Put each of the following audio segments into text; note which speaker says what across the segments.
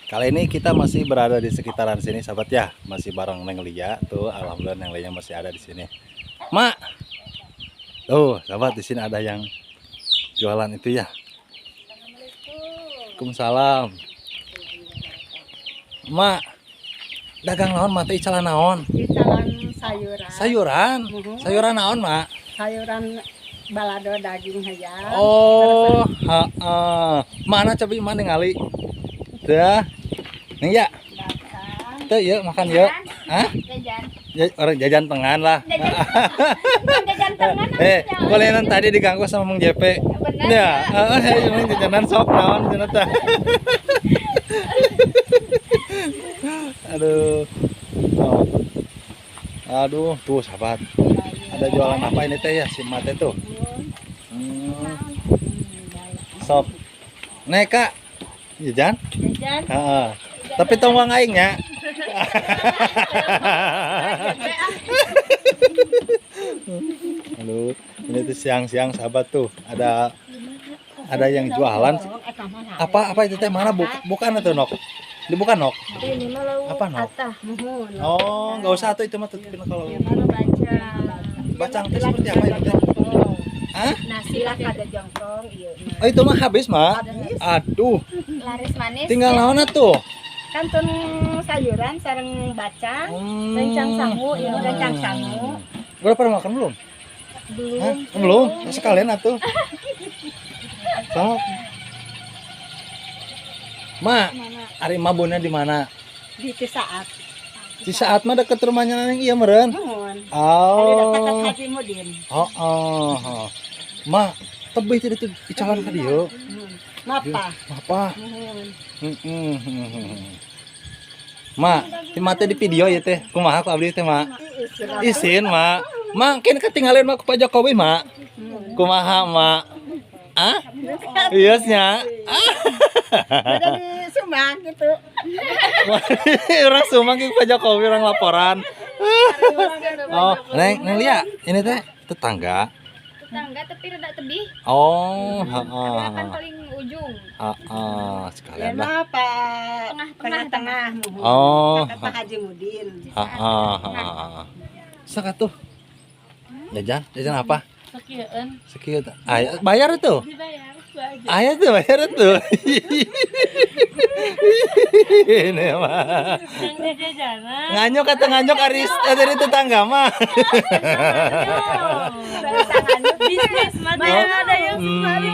Speaker 1: Kali ini kita masih berada di sekitaran sini, sahabat ya. Masih bareng Neng Lia tuh, alhamdulillah Neng Lia masih ada di sini. Mak. Tuh, sahabat, di sini ada yang jualan itu ya. Waalaikumsalam. Mak, dagang naon, Mak, teh icalan naon?
Speaker 2: Icalan sayuran.
Speaker 1: Sayuran. Sayuran naon, Mak?
Speaker 2: Sayuran balado, daging hayam.
Speaker 1: Oh, heeh. Mana coba mana ningali? Dah. Nih ya.
Speaker 2: Makan.
Speaker 1: Tuh yuk makan yuk. Hah?
Speaker 3: Jajan.
Speaker 1: Ya, orang jajan tengan lah.
Speaker 3: Jajan, jajan tengan.
Speaker 1: Eh, kulinan tadi diganggu sama Mang JP.
Speaker 3: Benar.
Speaker 1: Ya, heeh, saya cuma jajanan sok naon cenah teh. Aduh. Oh. Aduh, tuh sahabat. Ada jualan apa ini teh ya si Mate tuh? Sok. Nek, Kak. Jajan?
Speaker 2: Jajan.
Speaker 1: Heeh. Tapi tong wang aing nya. Aduh, ini tuh siang-siang sahabat tuh ada yang jualan apa apa itu teh, mana bukan itu nok? Dibuka nok?
Speaker 3: Ini mah lauk.
Speaker 1: Apa, Nok?
Speaker 3: Atah.
Speaker 2: Muhun.
Speaker 1: Oh, nggak usah tuh itu mah, tutupin kalau
Speaker 3: Kalau baca.
Speaker 1: Bacang teh seperti apa itu teh? Hah?
Speaker 2: Nasi lah ada jongkong iya.
Speaker 1: Oh, itu mah habis, Mak. Aduh,
Speaker 3: Laris manis.
Speaker 1: Tinggal naon atuh?
Speaker 2: Kantun sayuran sareng bacang, rencang sangu, ya rencang sangu.
Speaker 1: Udah pada makan belum?
Speaker 3: Belum.
Speaker 1: Hah? Belum? Sekalian atuh. Sok. Ma,
Speaker 3: Mana?
Speaker 1: Ari mabuna di mana?
Speaker 2: Di Cisaat.
Speaker 1: Cisaat mah deket rumahnya Neng iya meureun.
Speaker 2: Muhun. Ada dekat
Speaker 1: Oh.
Speaker 2: Haji Mudin.
Speaker 1: Oh, oh, oh. Ma, tebih tadi tuh icalan ka dieu.
Speaker 2: Muhun. Napa?
Speaker 1: Apa?
Speaker 2: Muhun.
Speaker 1: Heeh. Ma, ti mate di video ya teh. Kumaha ku abdi teh, Ma? Isin, Ma. Ma, kin ketinggalan ma ku Pak Jokowi, Ma. Kumaha, Ma? Ah? Iya nya.
Speaker 2: Ada di Sumbang gitu.
Speaker 1: Orang Sumbang ke Pak Jokowi orang laporan. Oh, Neng, Neng Lia, ini teh tetangga.
Speaker 3: Tetangga tapi rada tebih.
Speaker 1: Oh,
Speaker 3: Karena
Speaker 1: heeh.
Speaker 3: kan paling ujung.
Speaker 1: Heeh,
Speaker 2: Ya
Speaker 1: sekalian lah.
Speaker 2: napa?
Speaker 3: Tengah-tengah.
Speaker 2: Tengah-tengah muhun.
Speaker 1: Oh.
Speaker 2: Dekat Pak Haji Mudin.
Speaker 1: Heeh, heeh. Sok atuh. Jajan, jajan apa?
Speaker 4: Sekian.
Speaker 1: Sekian. Ayah bayar itu.
Speaker 4: Dibayar aja.
Speaker 1: Ayah tuh bayar itu. Ini mah.
Speaker 4: Yang jajanan.
Speaker 1: Nganyok kata nganyok aris dari tetangga mah.
Speaker 4: Bisnis mah ada yang suka di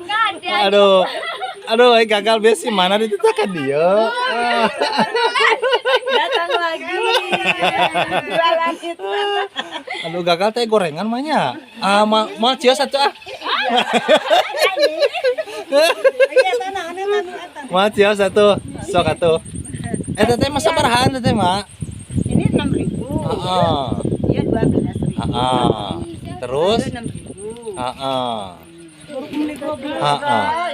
Speaker 3: Enggak ada.
Speaker 1: Aduh. Aduh, gagal besi mana ditetakan dia.
Speaker 4: Datang lagi.
Speaker 2: Jualan itu.
Speaker 1: Aduh, gagal teh gorengan mah nya. Ah, ma mau cios atuh ah.
Speaker 2: Iya, tanah, ane tanah, tanah.
Speaker 1: Mau cios atuh. Sok atuh. Eh, teteh mah sabarahaan teteh mah?
Speaker 2: Ini 6.000.
Speaker 1: Heeh.
Speaker 2: Iya 12.000.
Speaker 1: Heeh. Terus
Speaker 2: 6.000.
Speaker 1: heeh. Heeh.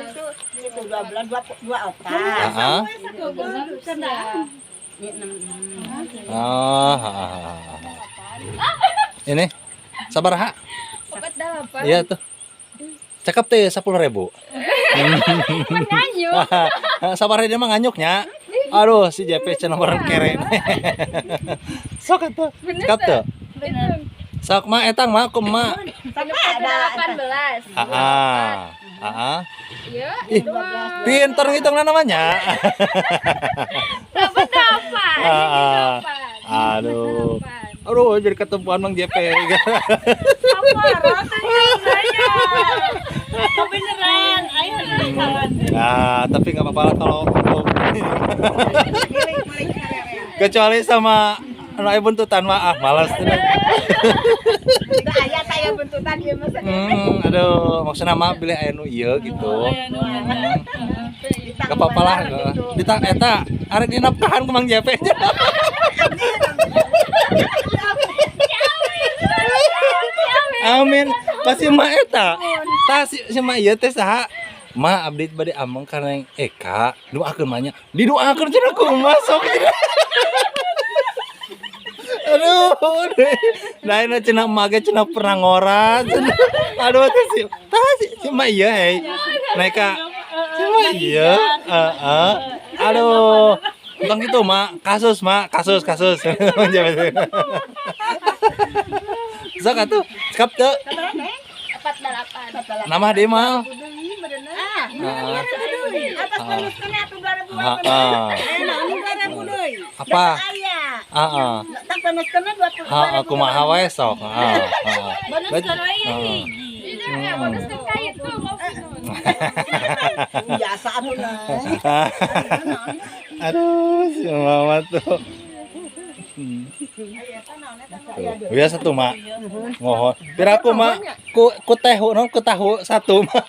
Speaker 2: Itu 12 dua dua otak.
Speaker 1: Heeh.
Speaker 2: Ini 6.
Speaker 1: Oh, heeh. Ini sabaraha?
Speaker 3: 48.
Speaker 1: Iya tuh. Cakep teh 10.000.
Speaker 3: Nganyuk.
Speaker 1: Sabar dia mah nganyuknya. Aduh, si JP cenah orang kere. Sok atuh. Cakep tuh.
Speaker 3: Bener.
Speaker 1: Sok mah etang mah kumaha.
Speaker 3: Ada 18.
Speaker 1: Heeh. Heeh.
Speaker 3: Iya.
Speaker 1: Ih, pinter ngitungna namanya.
Speaker 3: Dapat dapat.
Speaker 1: Heeh. Aduh. Aduh, jadi ketempuan Bang JP.
Speaker 4: Apa rasanya saya? Kebeneran, ayo kawan.
Speaker 1: Nah, tapi nggak apa-apa lah kalau kecuali sama anu aya buntutan mah ah malas.
Speaker 2: Itu ayah saya buntutan ieu mah.
Speaker 1: Aduh, maksudnya mah bilih aya nu ieu gitu. Gak apa-apa lah. Ditang eta arek dinafkahan ku Mang JP. Amin. Pasti mah eta. Tah si mah ieu teh saha? Ma abdi bade ameng kana yang Eka, doakeun mah nya. Didoakeun cenah kumaha sok cenah. Aduh, nah ini cenah emak ge cenah pernah ngora cenah. Aduh teh si tah si mah ieu hei. Nah Eka, si mah ieu, heeh. Aduh. Tentang gitu, Mak. Kasus, Mak. Kasus, kasus. Sok atuh. Cekap teu.
Speaker 3: 48.
Speaker 1: Nama dia mal.
Speaker 2: Ah,
Speaker 1: Ah.
Speaker 2: atas bonuskeun atuh 2000.
Speaker 1: Heeh.
Speaker 2: Eh, naon 2000 deui?
Speaker 1: Apa?
Speaker 2: Aya.
Speaker 1: Heeh.
Speaker 2: Tak bonuskeun 20.
Speaker 1: Heeh, kumaha wae sok. Heeh. Heeh.
Speaker 4: Bonus
Speaker 1: Berarti-
Speaker 4: kan wae
Speaker 1: Heeh.
Speaker 4: hiji.
Speaker 3: Iya, bonus kan kayak tuh mau
Speaker 2: Biasa atuh nah.
Speaker 1: Aduh, si mama tuh. Tuh, biasa tuh, Mak. Mohon. Piraku, Mak. Ku tehu, non ku tahu satu, Mak.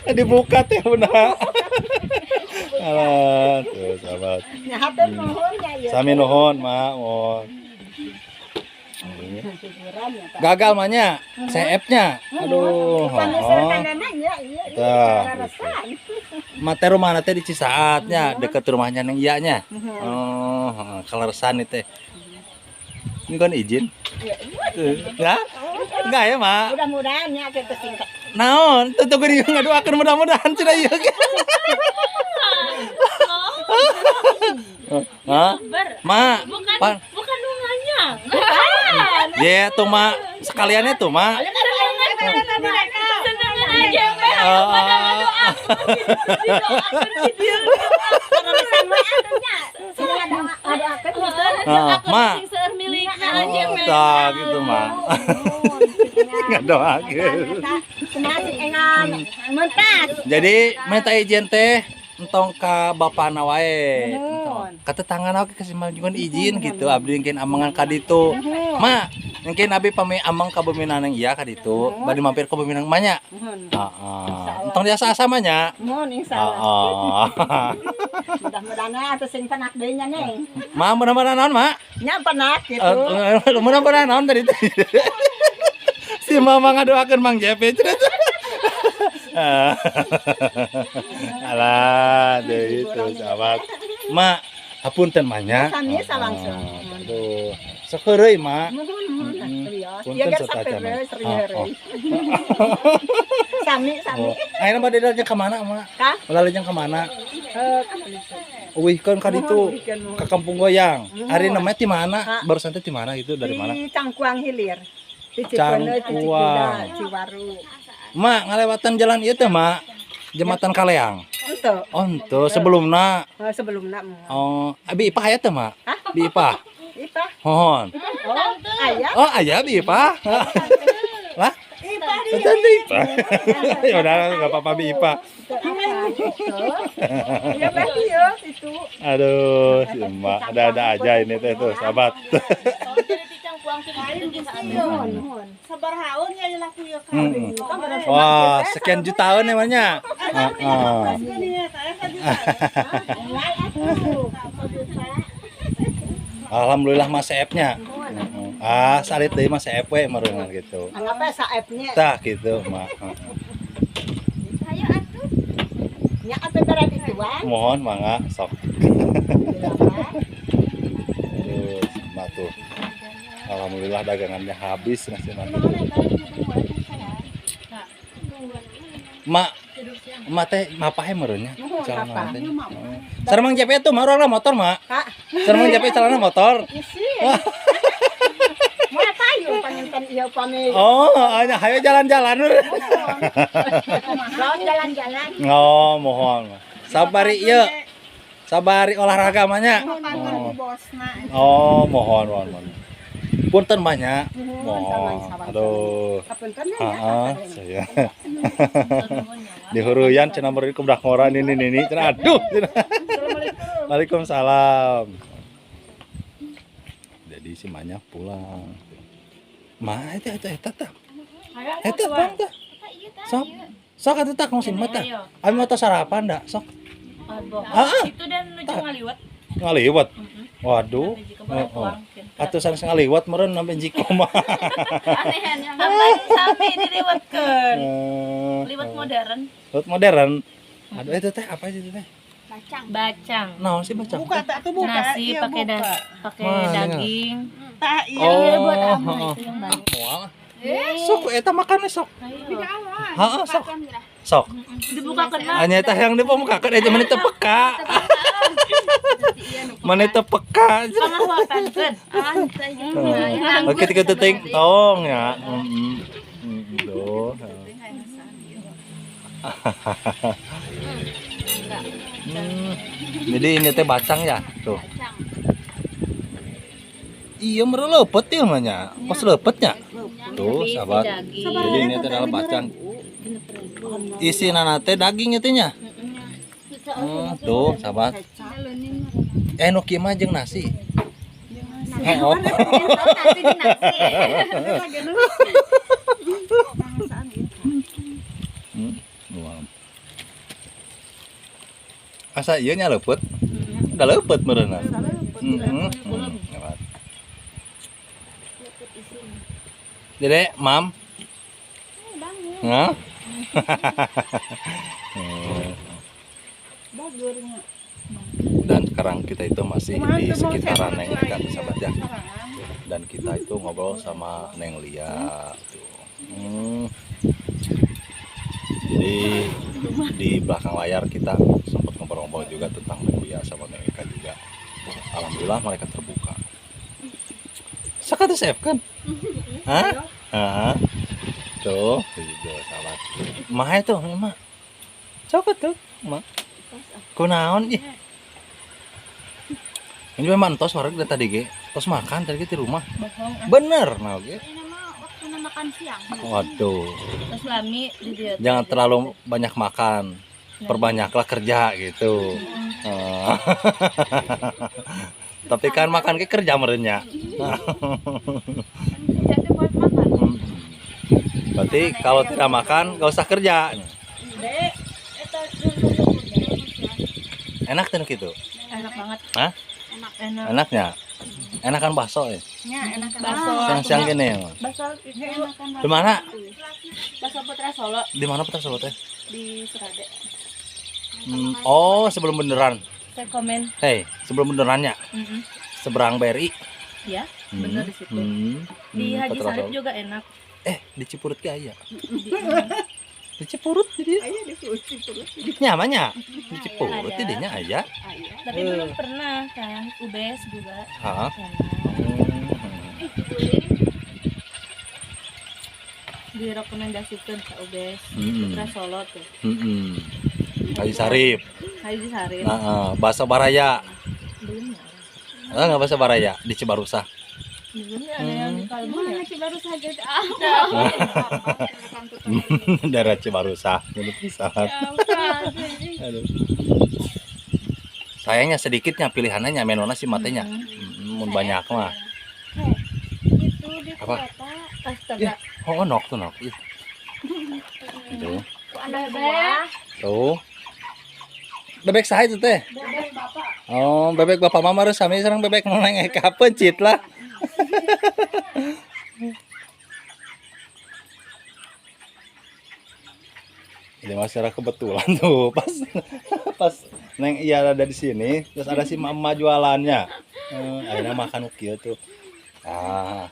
Speaker 1: Dibuka tehuna. Alah, tuh sahabat.
Speaker 2: Nya hatur nuhun nya ieu.
Speaker 1: Sami nuhun, Mak. Mohon. Gagal mahnya, CF-nya. Aduh. Oh. Tah, gitu. Mate rumahna teh di Cisaatnya, deket rumahnya neng iya nya. Oh, heeh, kaleresan itu teh. Ini kan izin? Ya? Enggak ya, Mak?
Speaker 2: Mudah-mudahan ya kita singkat.
Speaker 1: Naon? Tuh tunggu dia ngadoakeun mudah-mudahan cenah ieu ge. Hah? Ma,
Speaker 4: Bukan
Speaker 1: pan,
Speaker 4: bukan nunganya.
Speaker 1: ya tuh Ma, sekaliannya tuh Ma.
Speaker 4: Senengan aja we.
Speaker 1: Ah.
Speaker 4: Pada ngadoakeun. Didoakeun si dia.
Speaker 1: Ah, Ma.
Speaker 4: Sing seueur milikna aja we.
Speaker 1: Tah gitu Ma. Ngadoakeun. Jadi minta izin teh entong ka bapana wae. Entong. Ka tetangga oge kasih majukan izin gitu. Abdi mungkin amangan ka ditu. Ma, mungkin abi pami amang ka bumi nang iya ka ditu. Bade mampir ka bumi nang manya. Heeh. Entong diasa-asa mah nya.
Speaker 2: Mohon insyaallah.
Speaker 1: Heeh.
Speaker 2: Mudah-mudahan atuh sing penak deui nya neng.
Speaker 1: Ma, mudah-mudahan naon, Ma?
Speaker 2: Nya penak gitu.
Speaker 1: Eh, mudah-mudahan naon tadi teh. Si mama ngadoakeun Mang Jepe cenah. Alah, deui itu sahabat. Ma, hapunten mah nya.
Speaker 2: Sami salangsung.
Speaker 1: Aduh, sok heureuy, Ma.
Speaker 2: Mohon mohon
Speaker 1: Mm-mm.
Speaker 2: serius.
Speaker 1: Punten
Speaker 2: Iya kan
Speaker 1: satacana.
Speaker 2: sapeureuy seri
Speaker 1: Oh,
Speaker 2: heureuy. Sami sami.
Speaker 1: Oh. Ayeuna bade lajeng ka mana, Ma?
Speaker 2: Ka?
Speaker 1: Lajeng ka mana?
Speaker 2: Eh,
Speaker 1: Uwihkeun ka ditu.
Speaker 2: Uwihkeun, mohon.
Speaker 1: Ka Kampung Goyang. Ari namanya di mana?
Speaker 2: Ha.
Speaker 1: Barusan teh di mana gitu? Dari mana?
Speaker 2: Di Cangkuang Hilir. Di Cipeuneu, di Cikuda,
Speaker 1: Cangkuang.
Speaker 2: Ciwaru.
Speaker 1: Ma, ngalewatan jalan ieu teh, Ma. Jembatan Kaleang.
Speaker 2: Ente,
Speaker 1: Oh, ente sebelumna.
Speaker 2: oh, sebelumna mah.
Speaker 1: Oh, abi Ipah aya teh, Ma?
Speaker 2: Hah?
Speaker 1: Bi Ipah.
Speaker 2: Ipah.
Speaker 1: Mohon.
Speaker 2: Oh, aya.
Speaker 1: Oh, aya Bi Ipah. Lah?
Speaker 2: Ipah di.
Speaker 1: Betul Bi Ipah. Ya udah enggak apa-apa Bi Ipah.
Speaker 2: Ya berarti ya itu.
Speaker 1: Aduh, si emak ada-ada aja ini teh tuh, sahabat.
Speaker 2: Nuhun, nuhun.
Speaker 5: Sabarahaun ya laku ya ka.
Speaker 1: Hmm. Wah, sekian jutaan emangnya. Heeh. Alhamdulillah Mas CF-nya. Ah, salit deui Mas CF we meureungan gitu.
Speaker 2: Anggapnya saepnya.
Speaker 1: Tah gitu, Mak. Heeh.
Speaker 3: Ayo atuh.
Speaker 2: Nya atuh berat ituan.
Speaker 1: Mohon mangga sok. Aduh, Mak tuh. Alhamdulillah dagangannya habis nasi mati. Mak, mak teh mapahe meureunnya.
Speaker 2: Nuhun,
Speaker 1: Celana
Speaker 2: apa?
Speaker 1: teh. Sareng Mang Jepe tuh marah motor, Mak.
Speaker 2: Kak.
Speaker 1: Sareng Mang Jepe celana motor.
Speaker 2: Isi. Mau payung panginten ieu pami.
Speaker 1: Oh, hanya hayo jalan-jalan.
Speaker 2: Lawan jalan-jalan.
Speaker 1: Oh, mohon. Sabari ieu. Sabari olahraga mah nya.
Speaker 5: Kantor bosna.
Speaker 1: Oh, mohon, mohon, mohon. Punten banyak.
Speaker 2: Nuhun,
Speaker 1: Mohon.
Speaker 2: sama-sama.
Speaker 1: Aduh.
Speaker 2: Hapunten ya.
Speaker 1: Heeh, saya. Dihuruyan cenah meureun ku budak ngora nini nini cenah aduh. Cenah. Waalaikumsalam. Jadi si Manya pulang. Ma eta eta eta tah. Eta bang tah. Sok. Sok atuh tah kong mah tah. Abi mau tah sarapan da, sok. Ah, ah.
Speaker 4: Itu dan nuju ngaliwat.
Speaker 1: Ngaliwat. Waduh.
Speaker 4: Nuju ke bawah
Speaker 1: Heeh.
Speaker 4: tuang.
Speaker 1: Atuh sanes ngaliwat meureun sampe jiko mah.
Speaker 3: Anehan yang
Speaker 4: Sampai sampai diliwatkeun.
Speaker 1: Eh,
Speaker 4: Liwat modern.
Speaker 1: Liwat modern. Aduh itu teh apa sih itu teh?
Speaker 3: bacang.
Speaker 4: Bacang.
Speaker 1: Naon sih bacang?
Speaker 5: Buka tak tuh buka.
Speaker 4: Nasi
Speaker 5: Iya,
Speaker 4: pakai
Speaker 5: buka.
Speaker 4: pakai
Speaker 1: Mana?
Speaker 4: daging.
Speaker 5: Tak iya.
Speaker 1: Oh,
Speaker 4: buat ama
Speaker 1: heeh.
Speaker 4: itu yang baik.
Speaker 1: Moal. Sok eta makannya sok.
Speaker 4: Ayo.
Speaker 1: Heeh, sok. Sok.
Speaker 4: Dibuka kena.
Speaker 1: Hanya eta yang dipemukakeun eta mah teu peka. Mana teu peka.
Speaker 4: Pangahuapankeun.
Speaker 3: Ah,
Speaker 1: Oke, tiga teting tong ya. Heeh. Tuh. Jadi ini teh bacang ya, tuh. Iya, mere lepet ya mah nya. Kos lepetnya. Tuh, sahabat. Jadi ini teh adalah bacang. Isi teh daging itu nya. Tuh, sahabat. Nu kieu mah jeung nasi. Oh.
Speaker 3: Nasi di nasi.
Speaker 1: Wow. Asa ieu nya lepet? Udah lepet meureunna. Heeh. Dede, Mam. Hah? Dan sekarang kita itu masih di sekitaran Neng Eka, sahabat ya. Dan kita itu ngobrol sama Neng Lia. Tuh. Jadi di belakang layar kita sempat ngobrol-ngobrol juga tentang Neng Lia sama Neng Eka juga. Alhamdulillah mereka terbuka. Sakatu chef kan? Hah? Hah? Tuh, gitu sahabat. Mah itu, mah. Cokot tuh, mah. Kunaon ih. Ini memang tos wareg dari tadi ge. Tos makan tadi ge di rumah. Bener nah ge.
Speaker 3: Ini mah waktu makan siang.
Speaker 1: Waduh.
Speaker 4: Terus lami di dieu.
Speaker 1: Jangan terlalu banyak makan. Perbanyaklah kerja gitu. Tapi kan makan ke kerja merenya. Berarti kalau tidak makan gak usah kerja. Enak tuh gitu.
Speaker 4: Enak banget.
Speaker 1: Hah?
Speaker 4: Enak. Enak.
Speaker 1: Enaknya. Enakan bakso ya.
Speaker 5: Nya enak
Speaker 4: Bakso.
Speaker 1: Siang-siang gini ya.
Speaker 4: Bakso itu
Speaker 1: Di mana?
Speaker 4: Bakso Putra Solo.
Speaker 1: Di mana Putra Solo teh?
Speaker 4: Di Surade.
Speaker 1: Oh, sebelum beneran.
Speaker 4: Saya komen.
Speaker 1: Hei, sebelum benerannya. Seberang BRI.
Speaker 4: Ya, bener di situ. Di Haji
Speaker 1: Putra
Speaker 4: Sarip
Speaker 1: Solo.
Speaker 4: juga enak.
Speaker 1: Di Cipurut ge aya. Di Cipurut jadi.
Speaker 5: Aya di Cipurut.
Speaker 1: Nyamannya. Di Cipurut
Speaker 4: Ada.
Speaker 1: jadinya aya.
Speaker 4: Tapi belum pernah kan UBS juga.
Speaker 1: Hah?
Speaker 4: Enak. Direkomendasikan ke UBS. Putra Solo tuh.
Speaker 1: Haji Sarip.
Speaker 4: Haji Sarip.
Speaker 1: Nah, bahasa Baraya.
Speaker 4: Belum ya.
Speaker 1: Enggak bahasa Baraya di Cibarusah.
Speaker 4: Belum ya, ada yang di Kalbu ya.
Speaker 3: Mana Cibarusah gitu.
Speaker 1: Daerah Cibarusah. Ini pisan. Aduh. Sayangnya sedikitnya pilihannya menona sih matenya. Mun banyak mah.
Speaker 3: Itu di
Speaker 1: Apa?
Speaker 3: kereta.
Speaker 4: Astaga.
Speaker 1: Ya, oh nok tuh nok. Ih. Tuh.
Speaker 3: Anak buah.
Speaker 1: Tuh. Bebek saha itu teh?
Speaker 5: Bebek bapak.
Speaker 1: Oh, bebek bapak mama harus sami sareng bebek mau neng eka pencit lah. Jadi mas secara kebetulan tuh pas Neng iya ada di sini, terus ada si mama jualannya. Akhirnya makan ukir tuh. Ah,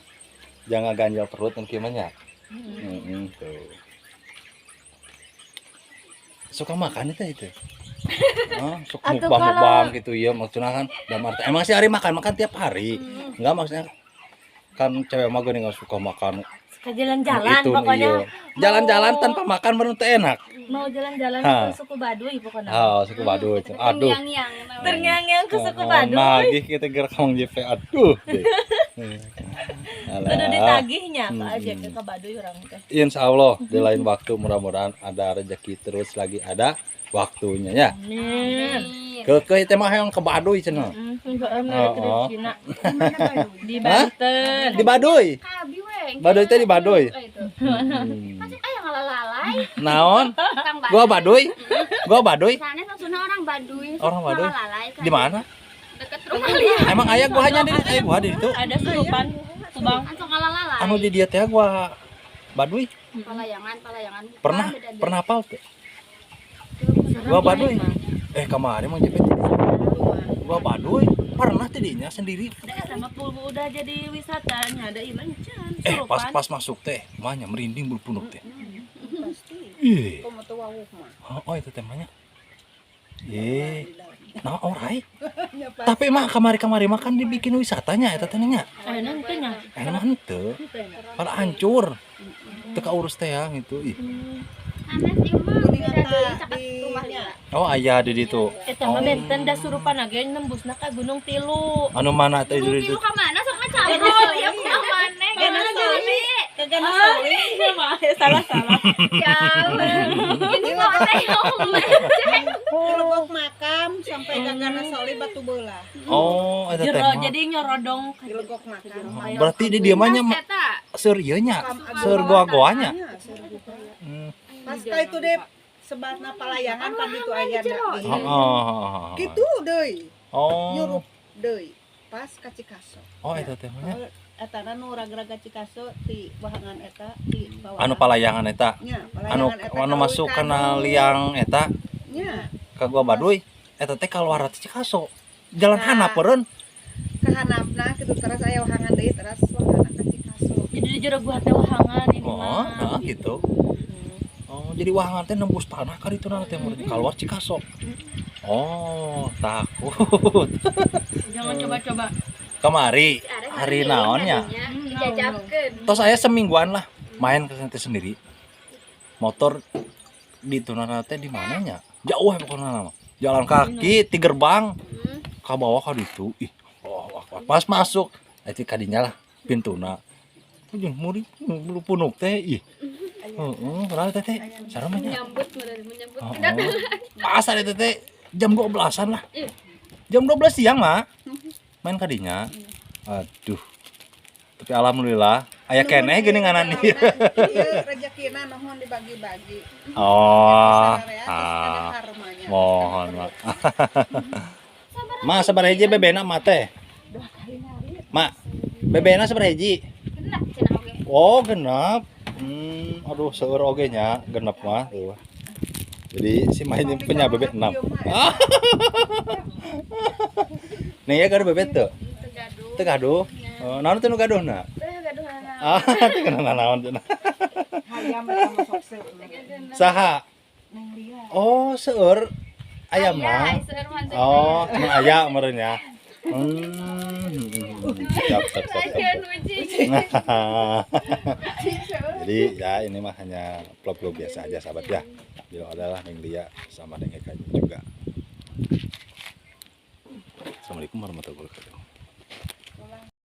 Speaker 1: jangan ganjal perut mungkin mah nya. Tuh. Suka makan itu. Oh, suka
Speaker 4: Atau
Speaker 1: mukbang-mukbang gitu ya maksudnya kan dalam arti emang sih hari makan tiap hari. Enggak maksudnya kan cewek mah gini nggak suka makan
Speaker 4: Suka jalan-jalan
Speaker 1: itu
Speaker 4: pokoknya.
Speaker 1: iya. Jalan-jalan tanpa makan baru teh enak.
Speaker 4: Mau jalan-jalan
Speaker 1: Ha.
Speaker 4: ke suku Baduy pokoknya.
Speaker 1: Oh, suku Baduy. Aduh.
Speaker 3: Terngiang-ngiang.
Speaker 4: Terngiang-ngiang ke suku
Speaker 1: Oh,
Speaker 4: Baduy.
Speaker 1: nagih kita gerak Mang JP. Aduh. Deh.
Speaker 4: Kudu
Speaker 1: Alah.
Speaker 4: ditagihnya ke aja ke Baduy orang teh.
Speaker 1: Insya Allah di lain waktu mudah-mudahan ada rezeki terus lagi ada waktunya ya.
Speaker 4: Amin.
Speaker 1: Ke itu mah yang ke Baduy cenah.
Speaker 4: Oh,
Speaker 1: Oh,
Speaker 4: Cina. Di Banten.
Speaker 1: Di Baduy.
Speaker 3: Kabi we.
Speaker 1: Baduy teh di Baduy.
Speaker 3: Itu. Masih aya ngalalai.
Speaker 1: Naon?
Speaker 3: Kang Baduy.
Speaker 1: Gua Baduy. Gua Baduy.
Speaker 3: Sana maksudnya orang Baduy.
Speaker 1: Orang Baduy.
Speaker 3: Ngalalai kan.
Speaker 1: Di mana?
Speaker 3: Deket rumah Lia.
Speaker 1: Emang ayah gua hanya di ayah gua di itu.
Speaker 4: Ada surupan Subang.
Speaker 3: Langsung ngalalai.
Speaker 1: Anu di dia teh gua Baduy.
Speaker 3: Palayangan, palayangan.
Speaker 1: Pernah
Speaker 3: Beda-beda.
Speaker 1: pernah hafal teh. Gua Baduy. Kemarin mau JPT. Gua Baduy pernah tidinya sendiri.
Speaker 4: Sama pulbu udah jadi wisatanya ada iman can.
Speaker 1: Pas pas masuk teh, mahnya merinding bulu punuk teh. Ih.
Speaker 5: Komo teu wawuh mah.
Speaker 1: Oh, itu temanya. Ih. Nah, orai. Tapi mah kamari-kamari mah kan dibikin wisatanya eta teh nya.
Speaker 4: Ayeuna henteu nya.
Speaker 1: Ayeuna mah henteu. Pada hancur. Teu kaurus teh ya gitu. Ih.
Speaker 3: Sanes ieu mah beda deui caket rumah Lia.
Speaker 1: Oh, aya di ditu.
Speaker 4: Eta mah benten da surupana ge nembusna ka Gunung Tilu.
Speaker 1: Anu mana teh
Speaker 3: Gunung
Speaker 1: di ditu?
Speaker 3: Tilu ka mana sok ngacabrol ya kumaha maneh.
Speaker 5: Gana Soli. Ke Gana Soli.
Speaker 4: Salah-salah.
Speaker 3: Jauh. Ini kok teh
Speaker 5: Legok makam sampai ke Gana Soli Batu Belah.
Speaker 1: Oh, eta teh.
Speaker 4: Jero
Speaker 1: mah.
Speaker 4: jadi nyorodong ka
Speaker 5: Di Legok makam.
Speaker 1: Oh, berarti di dieu mah nya
Speaker 3: Eta.
Speaker 1: seur ieu nya, seur goa-goanya.
Speaker 5: Pas ka itu deh sebatna palayangan kan itu aya da.
Speaker 1: Heeh.
Speaker 5: Kitu deui.
Speaker 1: Oh.
Speaker 5: Nyurup deui. Pas ka Cikaso.
Speaker 1: Oh, eta teh mah nya.
Speaker 5: Etana nu raga-raga Cikaso ti wahangan eta ti bawah.
Speaker 1: Anu palayangan eta.
Speaker 5: Nya,
Speaker 1: Anu
Speaker 5: palayangan eta
Speaker 1: anu masuk
Speaker 5: ka
Speaker 1: kana liang eta
Speaker 5: Nya,
Speaker 1: ka Gua Baduy eta teh kaluar teh Cikaso. Jalan
Speaker 5: Nah.
Speaker 1: handap eureun.
Speaker 5: kahanapna kitu teras aya wahangan deui teras wahana ka Cikaso.
Speaker 4: Jadi di jero gua teh wahangan ini
Speaker 1: Oh,
Speaker 4: mah.
Speaker 1: nah gitu. Oh, jadi wahangan teh nembus tanah ka ditu na teh mun keluar Cikaso. Oh, takut.
Speaker 4: Jangan coba-coba.
Speaker 1: Kamari hari naonnya?
Speaker 3: Dijajabkeun.
Speaker 1: Tos saya semingguan lah main ke sana teh sendiri. Motor di tunana teh di mananya? Jauh ya pokoknya nama. Jalan kaki ti gerbang ka bawah ka ditu. Ih, oh, wah, wah. Pas masuk eta kadinya lah pintuna. Jeung murid punuk teh ih. Heeh, padahal teh teh sareng mah nya.
Speaker 3: Menyambut menyambut
Speaker 1: Oh,
Speaker 3: kedatangan.
Speaker 1: Pas ada teh teh jam 12-an lah. Jam 12 siang mah. Main kadinya. Aduh. Tapi alhamdulillah aya keneh geuning nganan ieu.
Speaker 5: Ieu rezekina nuhun dibagi-bagi.
Speaker 1: Oh.
Speaker 5: Sararea, terus ada
Speaker 1: Ah.
Speaker 5: karmanya.
Speaker 1: Mohon, Mak. Ma sabaraha hiji bebena mah teh? Mak, bebena sabaraha hiji?
Speaker 3: Genep cenah oge.
Speaker 1: Oh, genep. Aduh, seueur oge nya genep mah tuh. Jadi si mainnya punya bebek 6. Nih ya gaduh bebek tuh.
Speaker 3: Teu gaduh.
Speaker 1: Teu gaduh. Oh, naon teh nu gaduhna?
Speaker 3: Teu gaduhana.
Speaker 1: Ah, teu kenal naon cenah.
Speaker 5: Hayam eta mah sok seueur.
Speaker 1: Saha?
Speaker 5: Neng Lia.
Speaker 1: Oh, seueur ayam
Speaker 3: Aya,
Speaker 1: mah.
Speaker 3: seueur mah teh.
Speaker 1: Oh, cuma ayam meureun ya. Siap, siap, siap, siap.
Speaker 3: Lagian uji.
Speaker 1: Jadi ya ini mah hanya vlog-vlog biasa aja sahabat ya. Beliau adalah Neng Lia sama Neng Eka juga. Assalamualaikum warahmatullahi wabarakatuh.